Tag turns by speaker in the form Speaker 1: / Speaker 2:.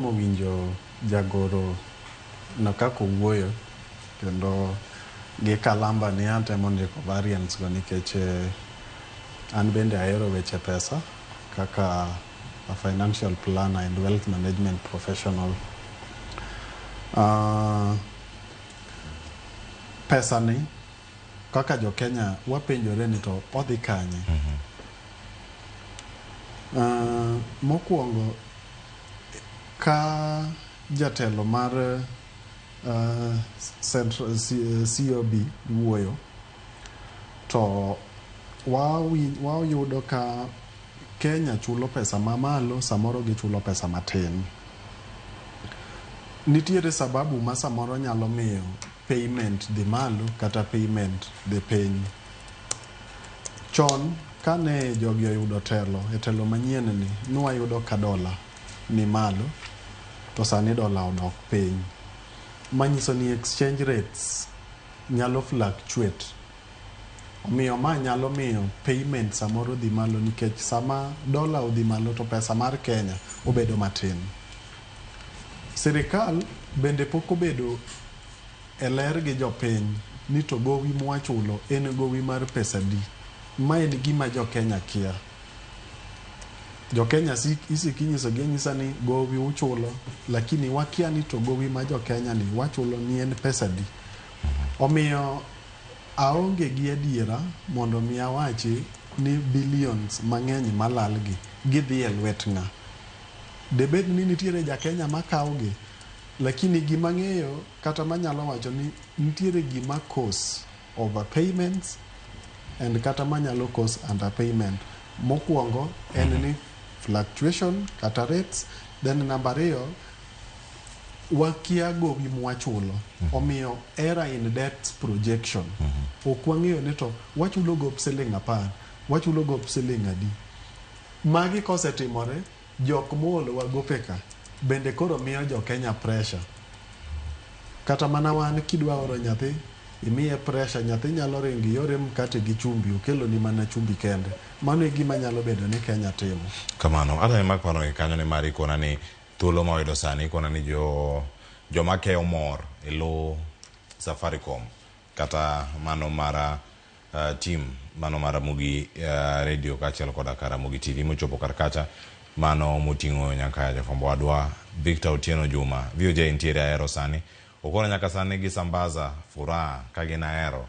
Speaker 1: Winjo jagoro no kaka owuoyo kendo gi kalamba ni atemo ndiko variance go nikech an bende ahero weche pesa kaka a financial planner and wealth management professional. Pesa ni kaka jo Kenya wapenjore ni to odhi kanye? Mokwongo ka jatelo mar Central COB wuoyo to wayudo ka Kenya chulo pesa mamalo, samoro gichulo pesa matin. Nitiere sababu ma samoro nyalo miyo payment dhi malo kata payment dhi piny. Chon kane jogi oyudo telo e telo manyien ni, nwayudo ka dola ni malo to sani dola odok piny. Manyiso ni exchange rates nyalo fluctuate. Omiyo ma nyalo miyo payment samoro dhi malo nikech sama dola odhi malo to pesa mar Kenya obedo matin. Sirikal bende pok obedo e ler gi jopiny ni to gowi mwachulo en gowi mar pesa adi. Ma en gima jo Kenya kia. Jo Kenya isiko inyisogi anyisa ni gowi uchulo, lakini wakia ni to gowi ma jo Kenya ni wachulo ni en pesa adi. Omiyo aonge gi adiera mondo mi awachi ni billions mang'eny malal gi gidhi e lwet ng'a. Debed ni nitiere ja Kenya makawo gi, lakini gima ang'eyo kata manyalo wacho ni nitiere gima cause overpayments and kata manyalo cause underpayment. Mokwongo en ni fluctuation kata rates, then namba ariyo wakia gowi mwachulo. Omiyo error in debt projection. Ok wang'eyo ni to wachulo gop siling 10, wachulo gop siling adi. Magi kosetimore, jok moolowa gope ka bende koro miyo jo Kenya pressure. Kata mana wan kidwa oro nyathi, imiye pressure, nyathi nyalo ringo iore mkate gi chumbi, okeloni mana chumbi kende. Mano e gima nyalo bedo ni Kenya timo.
Speaker 2: Kamano. Ata mak paro gi kanyo ni mari ikona ni thuolo ma wayudo sani ikona ni jo joma keyo mor e lo Safaricom kata mano mara team mano mar Ramogi Radio kaachiel koda ka Ramogi TV mochopo kar kacha mano moting'o nyaka jafwambo wadwa Victor Otieno Juma. VOJ nitiere Ahero sani. Okona nyaka sani gisambaza furaha ka gin Ahero.